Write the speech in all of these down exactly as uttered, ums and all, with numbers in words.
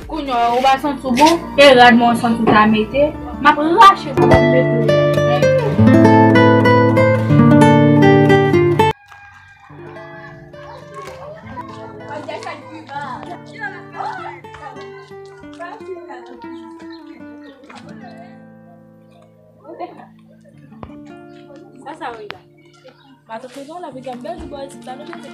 Kounye a, ou pa santi w bon? E rad mwen w santi w ta mete? M ap rache pou mwen mete w. Sa, sa, wi, la. Matant mwen la, piga m bèl di bò isit la, nou mete.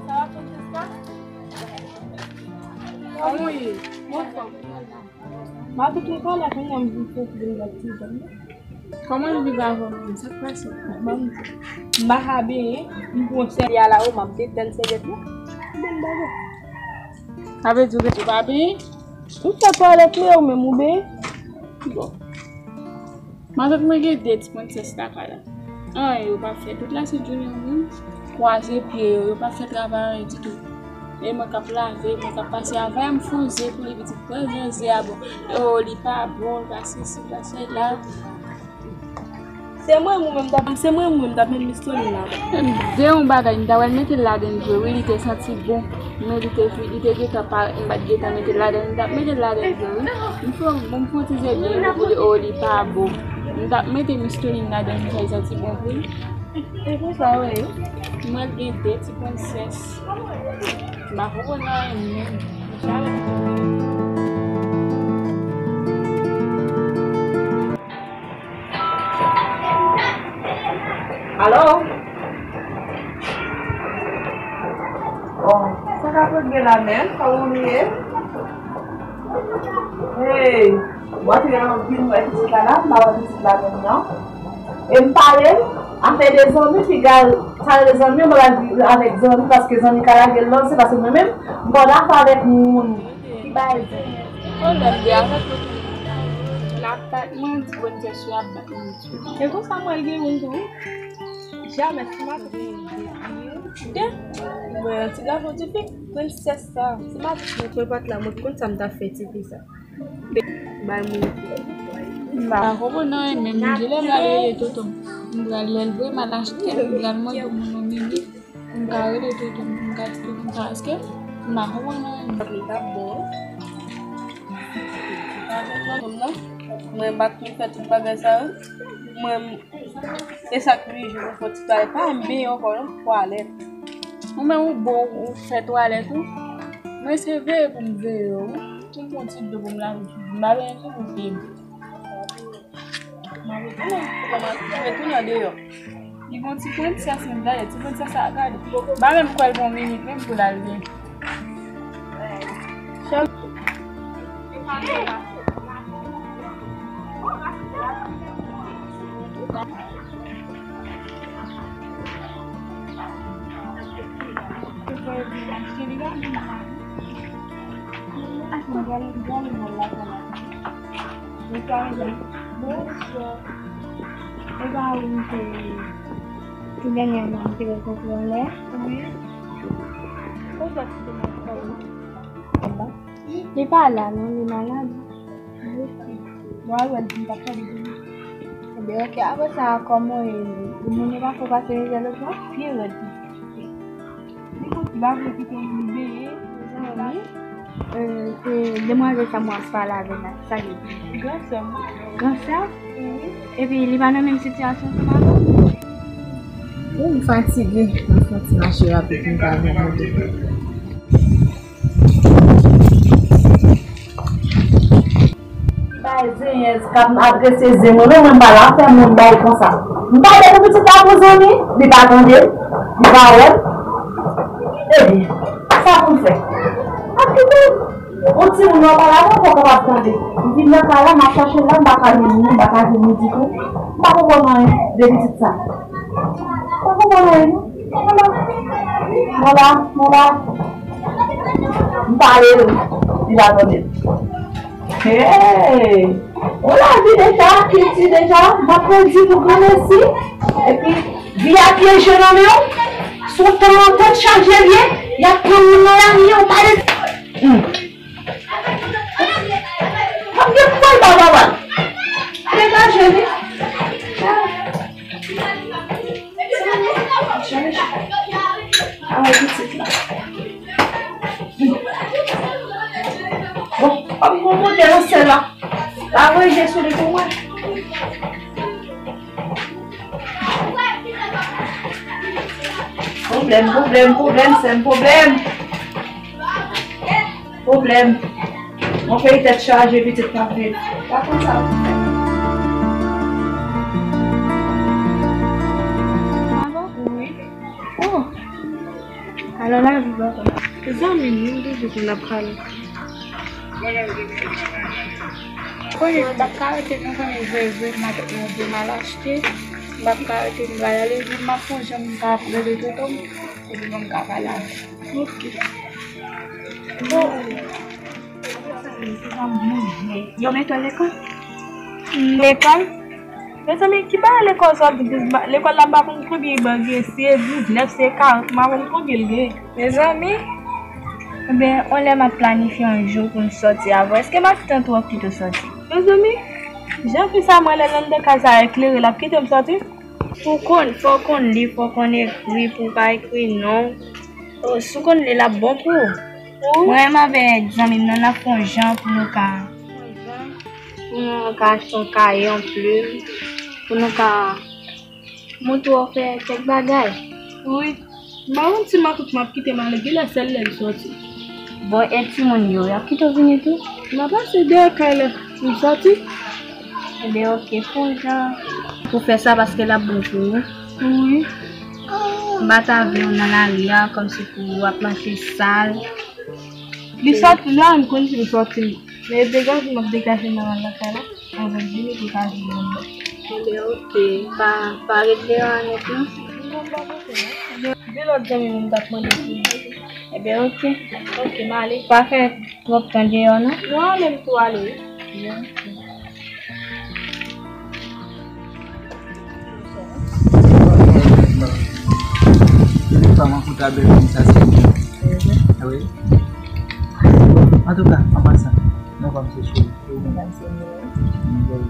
Sa va, Francesca? Kòman w ye? Mwen fò. Matant mwen pa la, kounye a m vin soti vin gade ti zanmi. Kòman l viv avè w menm? Sa k pase? Bon, m pa ka benyen, m pran sèvyèt la, m ap detann sèvyèt la. Bon bagay. Sa vle di ou pa benyen? M fè twalèt li, ou menm ou benyen? Bon. Matant mwen gen de ti prensès lakay la. Anyen yo pa fè. Tout la se Junior menm. Kwaze pye yo, yo pa fè travay anyen ditou. E mwen k ap lave, mwen k ap pase avè m fon ze pou li pitit. Pran jan ze a bon. Oh, li pa bon, li pa sesi, li pa sela. Se mwen, mwen menm, t ap, se mwen, mwen menm, t ap met Miss Tony la. De yon bagay, m ta pral mete l ladann vre, wi, li te santi bon. Men li te, li te gentan pa, m pa t gentan mete l ladann, m t ap mete l ladann vre, wi. M fè, bon, m fè yon ti ze byen pou li, oh, li pa bon. M t ap mete Miss Tony ladann, m fè l santi bon pou li. E konsa, wi. Mwen gen de ti prensès. M pa konprann anyen menm. Alo? Bon, sa k ap regle la menm? Kòman nou ye? Hey! Bon, se yon vin wè pitit la la, m pa wè pitit la menm non. E m pale, afè de zanmi, piga l pale de zanmi, mwen pa viv avèk zanmi, paske zanmi ka lage l nan, se paske mwen menm, m pa dakò avèk moun ki bay zanmi. Pwoblèm de avèk tout moun. L ap bat mwen, di prensès yo ap bat mwen tou. E konsa mwen gen moun tou, wi. Jamè, si m ap gen de, mwen, ti gason, ti fi, prensès sa, si m ap mwen pa t la, mwen konn sa m t ap fè ti fi sa. Bay moun ki. M pa konprann anyen, men m di lè m pral rele tonton. M pral lè l vre, m al achte, m pral mande moun yon minit. M ka rele tonton, m ka di tonton sa, paske m pa konprann anyen. M t ap bon. Mwen, m pa t konn fè tout bagay sa yo. Mwen, e sa k rive pou fè ti bagay. Pa m benyen ankò non, twalèt. Ou menm ou bon, ou fè twalèt ou. Mwen se veye pou m veye w, wi. Pou m pran ti dlo pou m lave figi m. M pa benyen tou pou veye m. M ap retounen, m ap retounen deyò. Li gon ti prensès menm, gade, ti prensès sa, gade. M pa menm kwè l gon minit menm pou l al veye. Tou dènyèman, m te wè kokonnen. Wi. Ou sòti demen? Li pa la non, li malad. Mwen wè l di m pa pale de li. Ebyen, oke, apre sa, kòman e, moun yo pa fè w pase mizè lòt bò? Byen rèd. Li konn la vre ki te vin beye. Mezanmi, e, e, demwazèl sa mwen ap pale avè l la, sa li di? Gran sè m. Gran sè? Wi. Epi li pa nan menm sitiyasyon ansanm avè w? Wi, m fatige. M fè yon ti mache rapid, m pral nan moto. Bay zenyèz k ap adrese zen mwen, non, mwen m pa la fè moun bay konsa. M pale pou pitit la pou zanmi, li pa tande, li pa wè m. Ebyen, sa pou m fè? Ap kite m. Yon timoun nan pa la, mwen poko kapab tande. M vin nan kay la, m ap chache l la, m pa ka jwenn li, m pa ka jwenn li ditou. M pa konprann anyen de pitit sa. M pa konprann anyen, non. Mwen la, mwen la, mwen la. M pale l, li pa tande. Hey! Ou lavi deja, kilti deja, m ap grandi pou granmesi. Epi, vi a pyeje nan men w. Sou tan an tèt chaje l ye, y ap pran moun nan lari an, ou pale. Hmm. Ap gen pwal ba papa. Degaje li. Awe pitit la. Bon, fòk mwen monte nan sèl la. La voye je sou li pou mwen. Pwoblèm, pwoblèm, pwoblèm, sè m, pwoblèm. Pwoblèm. Yon peyi tèt chaje, pitit k ap viv. Pa konn sa pou fè. Wi. Oh. Alò, lavi papa. Zanmi m, nou toujou konn ap pale. Konnen m p ap ka rete, nou konnen vre vre, m a t ap nan vre mal achte. M p ap ka rete, m pral ale, m ap fè yon jan m ka rele tonton m, epi pou m ka pale avè l. Ok. Bon. Yo mete w lekòl? Lekòl? Mezanmi, ki bagay lekòl sa di, lekòl la m pa konn konbyen ban gen, se diznèf, se karant, m pa konn konbyen l gen. Mezanmi, ebyen, on lè m ap planifye yon jou pou m sòti avè w, èske m ap tann twòp kite w sòti? Mezanmi, jan fi sa mwen lè l anndan kay sa eklere, l ap kite m sòti? Ou konn, fò w konn li, fò w konn ekri, pou w ka ekri non w. O, si w konn li, l ap bon pou ou. Mwen menm avèk zanmi m nan, n ap fè yon jan pou nou ka, pou nou ka achte yon kaye, yon plim, pou nou ka montre w fè kèk bagay. Wi. M pa konn si m ak ou m ap kite m ale, genlè sèl lè l sòti. Bon, e timoun yo, y ap kite w vini tou? M ap pase dèyè kay la, m sòti. Ebyen, oke, fè yon jan pou fè sa, paske l ap bon pou ou. Wi. M pa ta vle w nan lari a, kòmsi pou w ap mache sal. Li sòti la, m konn si l sòti. Men degaje m ap degaje m nan lakay la. Anvan m vini pou ka vin anndan. Ebyen, oke. Pa, pa ret deyò a nèt, non. Non, m pa ret deyò. De lòt zanmi m t ap mande pou mwen. Ebyen, oke. Oke, m ale. Pa fè twòp tan deyò, non. Non, ale m tou ale, wi. Ebyen, oke. Depi fwa m rankontre a bèl moun sa, se mwen. Ah wi. Antouka, an pasan, non pa m se cheri. Ou menm? Mwen bèl.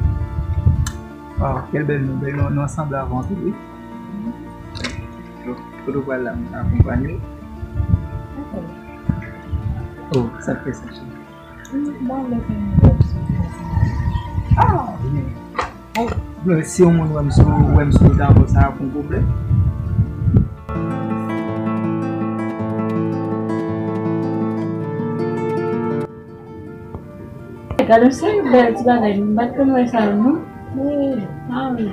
Waw, kèl bèl nou, bèl nou, nou ansanm la avan anpil, wi. Donk, kote w pral la, m ka akonpanye w? Oh, sa k fè sa, cheri? Ah, byen. Bon, si yon moun wè m sou, wè m sou wout avè w, sa ap yon pwoblèm? Gade yon seri bèl ti bagay, m pa t konn wè sa yo, non. Ah wi.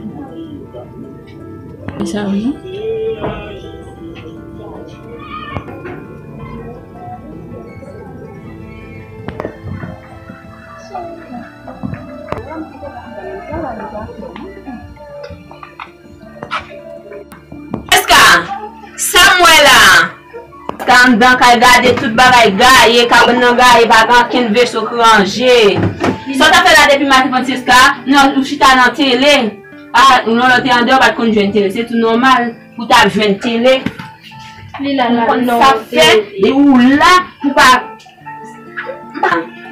Sa yo, non. Seska, sa m wè la? Seska anndan kay gade tout bagay gaye, kabann nan gaye, pa gen ankenn veso ki ranje. Sa w t ap fè la depi maten, Francisca? Non, ou chita nan tele. Ah, non, lè w te andeyò, w pa t konn jwenn tele. Se tou nòmal pou w ta jwenn tele. Li la, la, konn sa fè, li ou la pou pa.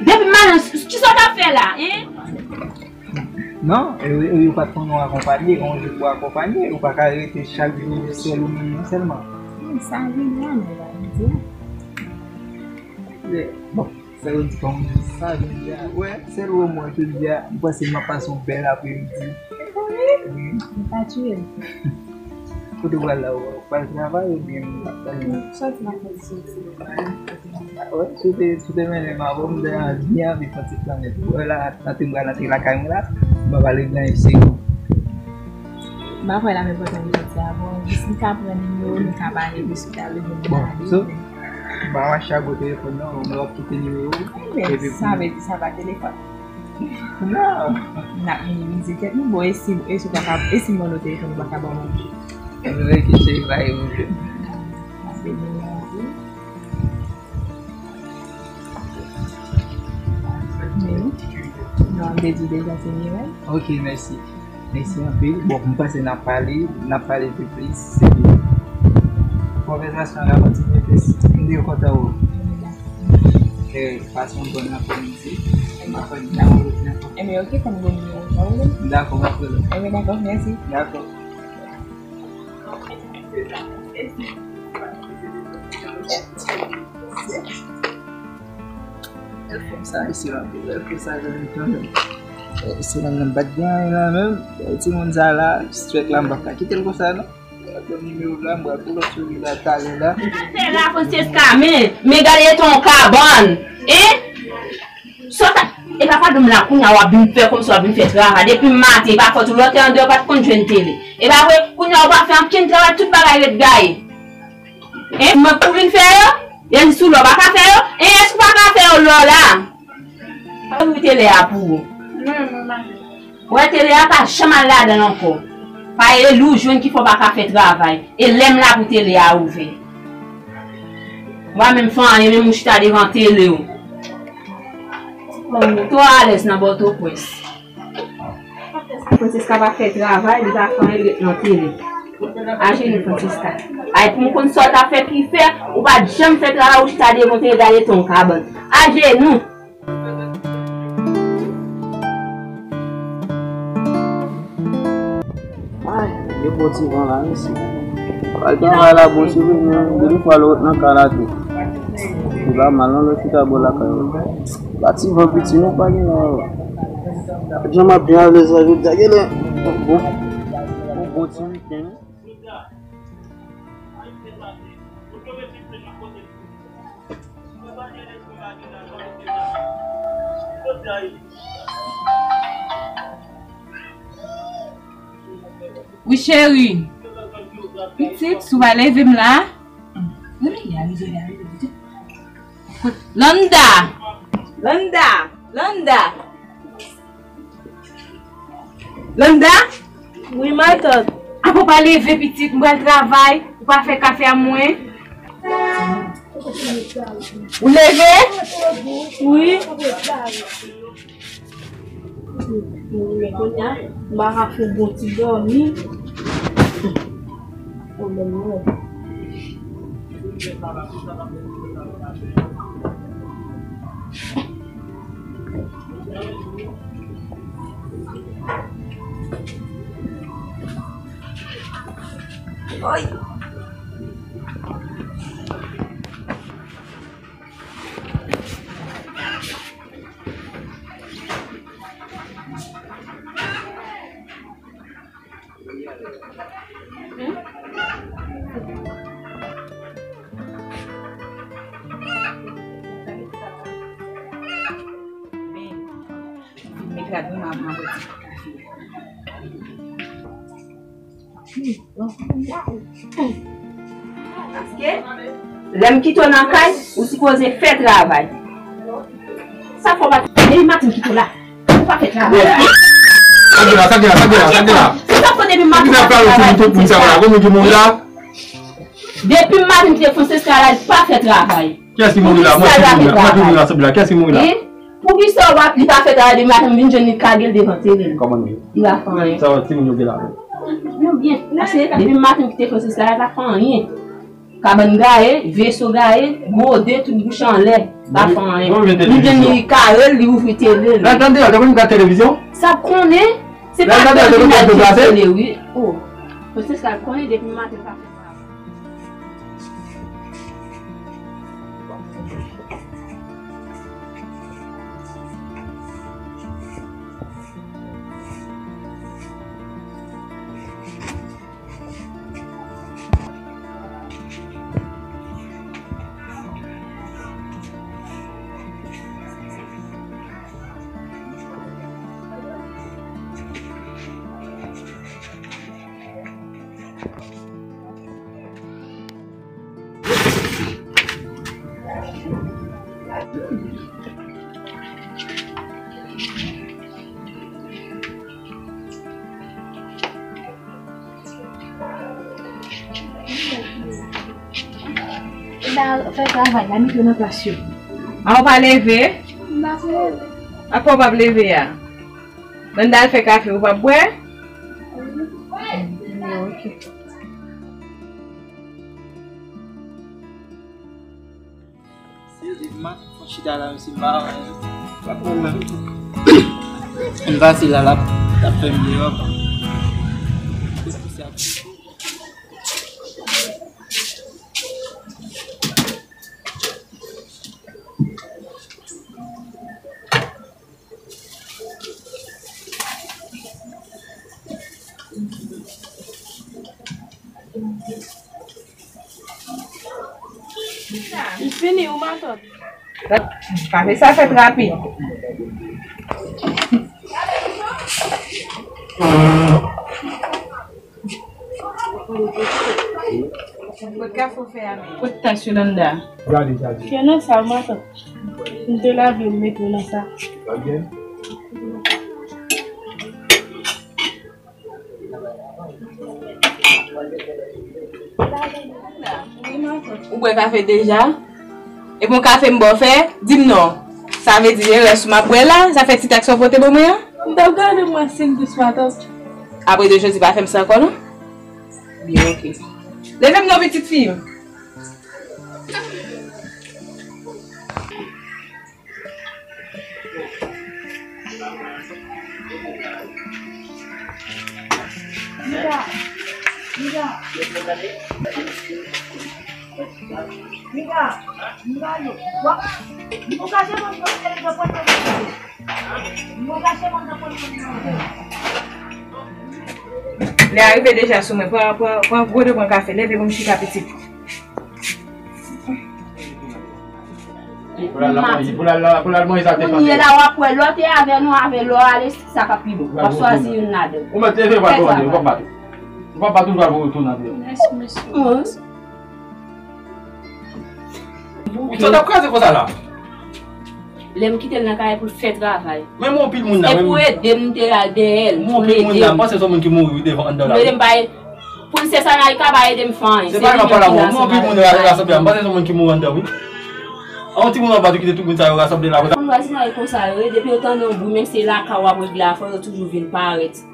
Depi maten, kisa w t ap fè la, hein? Non, e, e, yo pa t konn ou akonpanye, yon jou pou akonpanye, ou pa ka rete chak jou sèl ou menm nan sèlman. Sa vin la, men la, vin di. Bon. Sa yo di pa mwen sa, jodi a. Wè, sèl wè mwen jodi a, m panse m ap pase yon bèl apremidi. Wi. Ou pa tiye m. Kote w pral la, ou pral travay oubyen w ap travay? Sòti nan kondisyon ti. Wè, si w te, si w te mennen m avan, m te anvi, anvi fè ti flanè tou. Wè la, antre m pral antre lakay mwen la, m ap ale gen eseye. M pa kwè l ap enpòtan pou jodi a, bon, jis m ka pran nimewo, nou ka pale de sou ta leve m. Bon, so, m pa mache ak telefòn nan, mwen w ap kite nimewo. Ebyen, sa vle di sa pa telefòn. Non. N ap minimize tèt nou. Bon, e si, e si w pa ka, e si m ban w telefòn, ou pa ka ban mwen? Mwen rete cheri pa e mwen. Ap vin mwen anvi. Men, non, m te di w deja se Miray. Ok, mèsi. Mèsi anpil. Bon, m panse n ap pale, n ap pale pi plis. Se byen. Konvèsasyon an ap kontinye plis. M byen kontan wè w. Eh, pase yon bòn apremidi. M ap fè n ap rele ankò. Enben, ok, fè m bon nimewo pa w. Dakò, m ap rele. Enben, dakò, mèsi. Dakò. Èl fè sa, isi la, èl fè sa, jwenn kanmenm. Isi la, nan bat gen anyen la menm. Timoun sa la, strèk la, m p ap ka kite l konsa, non. Bon, nimewo la, m pral pou lòt sou li la, talè la. Sa fè la, Francesca, men, men gade ton kabann, hein? Sòt a, e pa fadou m la, kounye a w ap vin fè kòmsi w ap vin fè travay. Depi maten, e pa fòt ou lòt e andeyò pa t konn jwenn tele. E pa vre, kounye a w pa fè ankenn travay, tout bagay ret gaye. Hein, mwen pou vin fè yo? Yè di sou lò pa ka fè yo? Hein, èske w pa ka fè yo lò la? Pa ouvri tele a pou ou. Wè tele a pa janm al ladan l ankò. Pa e li w jwenn ki fè w pa ka fè travay. E lè m la pou tele a ouvè. Ou pa menm fè anyen, menm ou chita devan tele w. Ou twò alèz nan Pòtoprens. Francesca pa fè travay, li pa fè anyen, li ret nan tele. Ajenou, Francesca. Ay, pou m konn sa w ta fè ki fè, ou pa t janm fè travay, ou chita devan tele, gade ton kabann. Ajenou! Ay, gen bon ti van la, mesi. Ay, travay la bon, se vre, men gen de fwa lè w nan kay la tou. Li pa mal, non, lè w chita bò lakay ou. Pa ti van piti, non, pa gen, non. Jan m ap byen alèz la, jodi a, gen lè, bon, bon, bon ti wikenn. Wi, cheri. Pitit, si w pa leve m la. Landa! Landa! Landa! Landa? Wi, matant. Apa w pa leve, pitit? M pral travay. Ou pa fè kafe a mwen? Ou leve? Wi. Wi, kounye a, m pa ka fè yon bon ti dòmi. Pwoblèm mwen. Paske lè m kite w nan kay, ou sipoze fè travay. Sa fè w pa, depi maten m kite w la, ou pa fè travay. Sa gen la, sa gen la, sa gen la, sa gen la. Sa fè depi maten m pa fè travay. Depi maten m kite Francesca la, li pa fè travay. Kiyès ki mouri la? Mwen ki mouri la, mwen ki mouri la, sanble la. Kiyès ki mouri la? Poukisa w ap, li pa fè travay depi maten, m vin jwenn li kage l devan tele l. Kòman nou ye? Li pa fè anyen. Sa va, timoun yo gen la menm? Nou byen. Paske depi maten m kite Francesca la, li pa fè anyen. Kabann gaye, veso gaye, gode, tout bouch anlè, pa fè anyen. Li vin, li kare l, li ouvri tele l. Lè l tande, lè l gade televizyon. Sa konnen, se pa tande, l ap gade tele, wi. Oh, se sa l konnen depi maten, l pa fè travay. Fè travay la, mete yo nan plas yo. A, ou pa leve? M pa leve. Apa w p ap leve a? Manda al fè kafe, ou p ap bwè? Ok. Se maten fò chita la, mesye, m pa wè anyen. Pa pran nan. M pase la, l ap, l ap fè m deyò. M fini, ou matant. Kafe sa fèt rapid. Kot kafe w fè a menm? Kot tas yo anndan? Gade, gade. Fè nan sa, matant. M te lave, m mete w nan sa. Gade. Ou bwè kafe deja? E bon kafe m ba w fè? Di m non. Sa vle di erè sou m ap bwè la? Sa fè ti tak sa w pote ban mwen an? M t ap gade m wè si m dous matant. Apre de jodi pa fè m sa ankò non. Byen, ok. Leve m non, pitit fi m. Lè a rive deja sou mwen. Pran, pran, pran, gode pran kafe. Leve pou m chita, pitit. Pou l al la manje, pou l al la, pou l al manje sa te fè. Kounye a la w ap wè lè w te avè nou, avè lè w ale, sa k ap pi bon. W ap chwazi youn ladan. Ou mèt leve, w ap bat ou, w ap bat ou, w ap bat ou, w ap retounen deyò. Mèsi, mesye. Ou sot ap kraze konsa la. Lè m kite l nan kay pou l fè travay. Men mwen anpil moun la. Se pou ede m te al dèyè l. Mwen anpil moun la, m panse se yon moun ki mouri devan anndan la. Pou l se sa nan ka pa ede m fè anyen. Se pa nan pale avè w. Mwen anpil moun rasanble la, m panse se yon moun ki mouri anndan wi. An yon timoun anba tou kite tout moun sa yo rasanble la konsa. Moun vwazinay konsa yo ye, depi yo tande yon bri, menm se lakay w ap regle afè w, yo toujou vin parèt.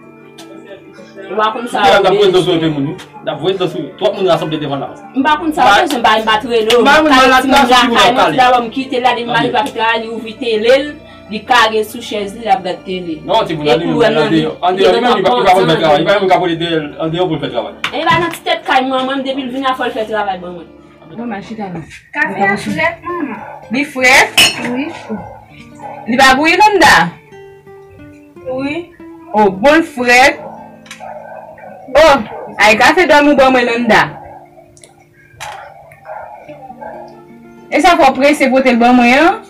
Ou pa konn sa yo bezwen. N ap voye dlo sou moun wi. N ap voye dlo sou twòp moun rasanble devan la. M pa konn sa yo bezwen, m pa, m pa t rele yo. M pa rele timoun lakay mwen, tout dabò m kite l la, depi m al pa fè travay, li ouvri tele l, li kage sou chèz li, l ap gad tele. Non, timoun la li menm andeyò, andeyò li menm li pa, li pa konn fè travay. Li pa menm ka pote deyò, andeyò pou l fè travay. E li pa nan ti tèt kay mwen, mwen depi l vin la fò l fè travay ban mwen. Manman, chita la. Kafe a frèt, manman. Li frèt? Wi. Li pa bouyi, Landa? Wi. Oh, bon, l frèt. Oh, ay kafe dòmi w ban mwen, Landa. E sa fò w prese pote l ban mwen an?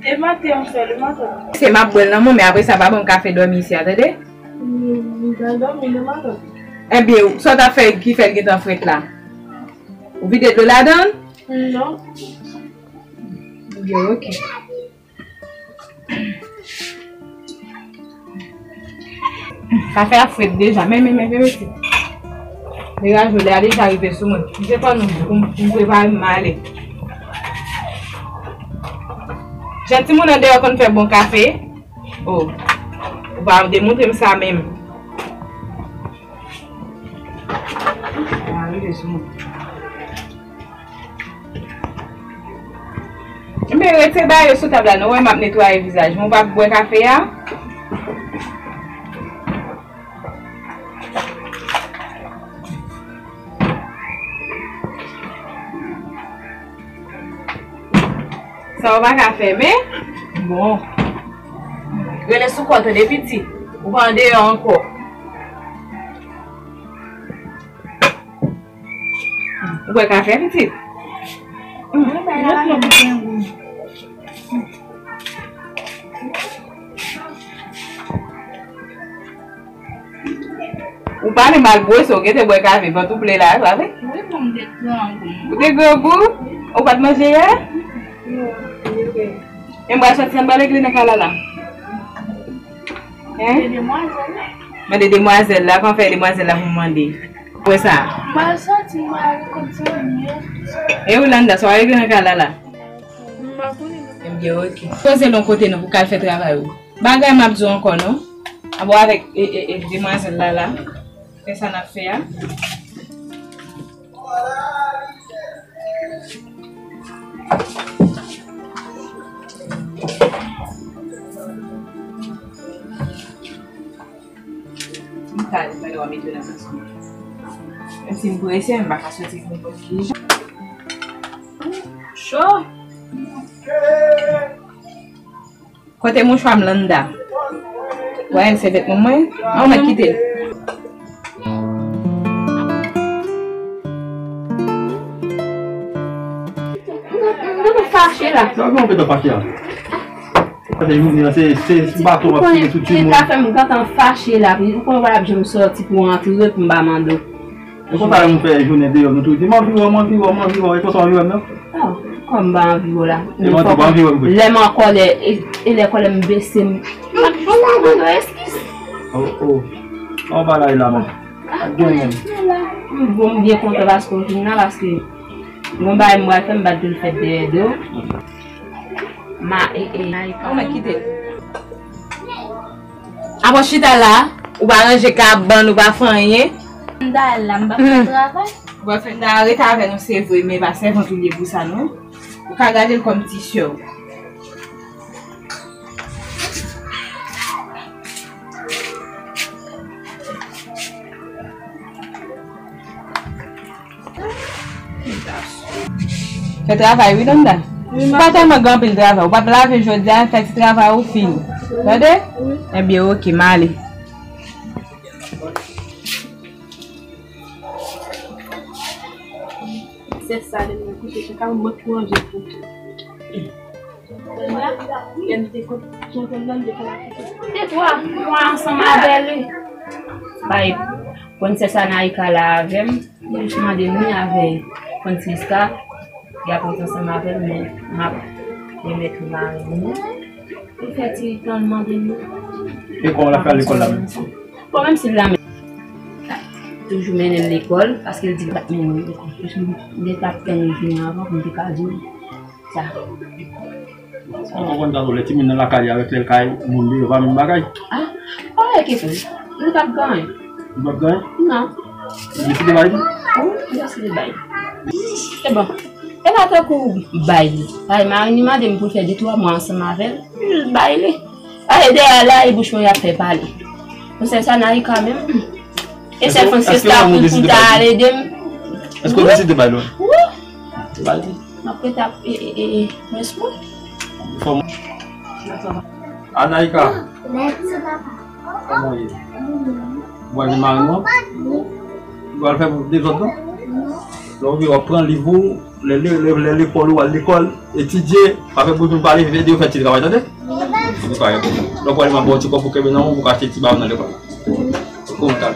E maten an sèl, e maten. Se m ap bwè l nan mwen, men apre sa, pa ban m kafe dòmi isi a, tande? M pral dòmi, non, maten. Ebyen, sa w t ap fè ki fè l gentan frèt la? Ou vide dlo ladan l? Non. Ebyen, ok. Kafe a frèt deja. Men, men, men, men, men. Degaje w, lè a deja rive sou mwen. M se fò nou, pou m, pou m prepare m ale. Jan timoun andeyò konn fè bon kafe. Oh. Ou pa demontre m sa menm. Lè a rive sou mwen. Enben, rete ba yo sou tab la, nou wè m ap netwaye vizaj mwen. Ou pa bwè kafe a? Sa w pa ka fèmen? Bon. Rele sou kò w tande pitit. Ou pa andeyò ankò. Ou bwè kafe pitit? Mwen bay la yon gou. Ou pa menm al bwese, ou gentan bwè kafe, vant ou ple la, pa vre? Wi, bon, m te grangou. Ou te grangou? Ou pa t manje yè? Non, m te grangou. E m pral sòti, ann ba legliz nan kay la la. Hein? Mande demwazèl la. Mande demwazèl la, kòman fè demwazèl la pou m mande? Wè sa. M pral sòti, m pral al kot zanmi yo. E Yolanda, sa w regle nan kay la la? M pa konnen non. Ebyen, oke. Poze l yon kote non pou w ka al fè travay ou. Bagay m ap di w ankò non. Abo avèk e, e, e, demwazèl la la. Fè sa n ap fè a. M ka di bagay w ap mete nan sans mwen. Menm si m prese, m pa ka soti pou m konn kijan. Cho! Kote mouchwa m Landa? Wè, se vètman mwen. An, mwen kite l. M gentan fache la. Sa w gen w gentan fache a? Kote jounen an, se, se, se baton w ap tire sou timoun. Ou konnen, sa fè m gentan fache la. Ou konnen w pa t ap janm sòti pou w antre pou m pa mande w. E konsa lè moun fè jounen deyò, nou tou di, "M anvi wè w, m anvi wè w, m anvi wè w." E konsa w anvi wè m nan? Oh, kòm m pa anvi wè w la. E mwen tou pa anvi wè m vre. Lè m an kòlè, e, e lè kòlè m bese, m, m ap jis mande w eskiz. Oh, oh. An bagay la, man. Pa t gen menm. M bon, m byen kontan paske w vin la, paske gon bagay m pral fè, m pa t vle l fèt dèyè do w. Ma, e, e. Ou mèt kite l. Avan chita la, ou pa ranje kabann, ou pa fè anyen. M ta al la, m pa fè travay. Ou pa fè, m ta rete avè nou, se vre, men pa sèvant ou li ye pou sa, non. Ou ka gade l kòm ti sè w. Fè travay wi, Landa. Ou pa tèlman gen anpil travay. Ou pa t lave jodi a, fè ti travay ou fini. Tande? Ebyen, oke, m ale. Sè sa, lè m kouche, se ka mwen ki ranje pou. De twa mwa ansanm avè l, wi. Bay, prensès Anaïka la avè m. Li jis mande m wi avè Francisca. Y ap rete ansanm avè l, men m ap remèt li mari m. Li fè ti tan l mande m wi. E kòman l ap fè al lekòl la menm? Bon, menm si l la menm, toujou mennen l lekòl, paske l di l pa t mennen l lekòl. Li t ap tann li vini avan pou m te ka di l. Sa. Sa w konprann sa tou, lè timoun nan lakay li avèk lè l kay moun li, yo pa menm bagay. Ah, pa wè kesyon. Li p ap gen anyen. Li p ap gen anyen? Non. Li deside bay li? Wi, li deside bay li. Se bon. E pa tankou bay li. Bay mari li mande m pou l fè de twa mwa ansanm avè l, li bay li. Ay, dèyè la, e bouch mwen y ap fè pale. Pou sè sa, Naïka menm. E sè Francisca pou, pou ta al ede m. Èske w deside bay li? Wi. Bay li. M ap rete ap, e, e, e, e, prens mwen. Fò m. Anaïka. Kòman w ye? Ou pral vin mari m nan? Ou pral fè dezòd non? Donk w ap pran liv ou, lè, lè, lè, lè lekòl ou al lekòl, etidye, pa fè bouch moun pale, ede yo fè ti travay, tande? Lè w pral vin m ap ba w ti kòb pou kenbe nan men w pou w ka achte ti bawon nan lekòl. Pou w ta.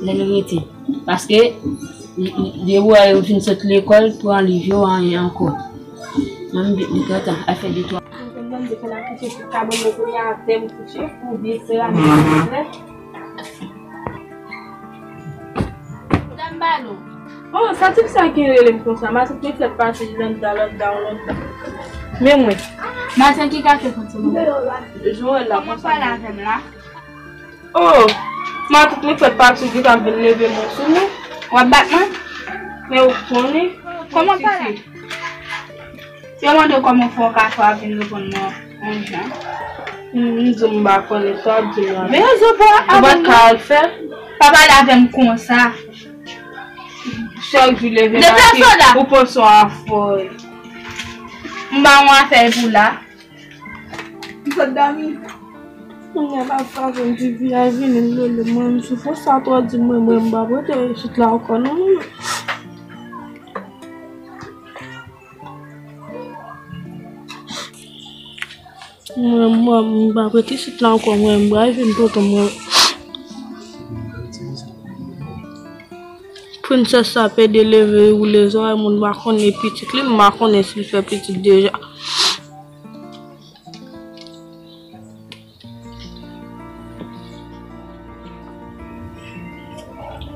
Lè l rete. Paske, li, li, li wè yo fin sot lekòl, pran liv yo, anyen ankò. Mwen, m vin, m gentan al fè de twa. Mwen konn tande fè la kouche sou kabann mwen kounye a, avè m kouche, pou byen fè la, mwen konn fè. Dam Balo. Oh, sa ti fi sa ki rele m konsa, matant mwen fèt pase Landa, Landa, Landa. Men mwen. Matant ki kache konsa? Jan w wè l la konsa. Kòman pale avè m la? Oh, matant mwen fèt pati di k ap vin leve men sou mwen. W ap bat mwen? Men ou konnen. Kòman pale? Yo mande w kòman fè w ka fè w ap vin reponn mwen yon jan. M di w m pa konnen, sa w ap di m la. Men rezon pa w ap ka al fè. Pa pale avè m konsa. Chak jou leve maten, ou panse w afòy. M ba w yon afè epi w la. M sot dòmi. Mwen pa ka konn di vi a vini m rele mwen, m soufri sa twò di mwen, mwen m pa prete isit la ankò non. Mwen, mwen, m pa prete isit la ankò, mwen, m pral jwenn tonton mwen. Princess sa pede leve woule zòrèy moun, m pa konnen pitit li, m pa konnen si l fè pitit deja.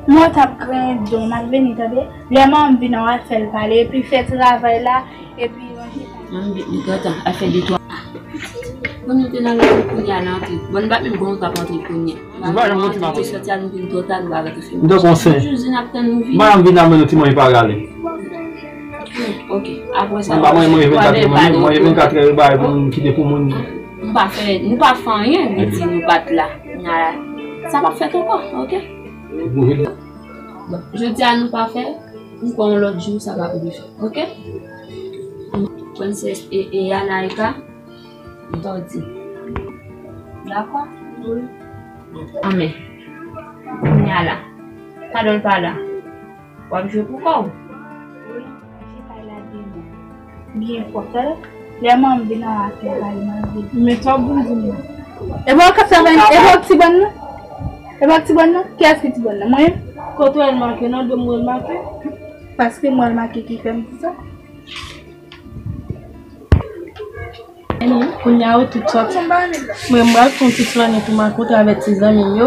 Mwen t ap griyen don, m ap vini tande. Lè manman m vin an, w ap fè l pale, epi fè travay la, epi ranje kay. Manman m vin, li gentan al fè de twa. Bon, nou te nan lari kounye a, nan antre. Bon, nou pa menm konn nou t ap antre kounye a. Nou pa janm konn ti maten. Sòti a, nou vin twò ta, nou pa rantre fè. M tankou yon sen. Toujou di n ap tann ou vini. Manman m vin amenn nou ti manje pa rale. Ok, apre sa, mwen pa manje, manje vennkat è, manje vennkat è, yo bay pou moun kite pou moun. Nou pa fè, nou pa fè anyen, li di nou pa t la. Sa p ap fèt ankò, ok? Bon, jodi a nou pa fè, m kwè yon lòt jou sa va oblije fèt, ok? Princess e, e Anaïka, m tòdi. Dakò? Wi. Anmè. Kounye a la. Padòl pa la. W ap jwe pou kò w? Wi, m ap jwe kay la demen. Byen fò, tande. Lè manman m vin an, w ap fè kay, m ap vin. Men twòp bon di mwen. E pa w k ap travay, e pa w k ti bòn nan? E pa w k ti bòn nan? Kiyès ki ti bòn nan? Mwen? Kote w wè l make? Nan do m wè l make? Paske m wè l make ki fè m di sa. Kounye a yo tout sòti. Mwen, m pral fè yon ti flannen pou m al kontre avèk ti zanmi m yo.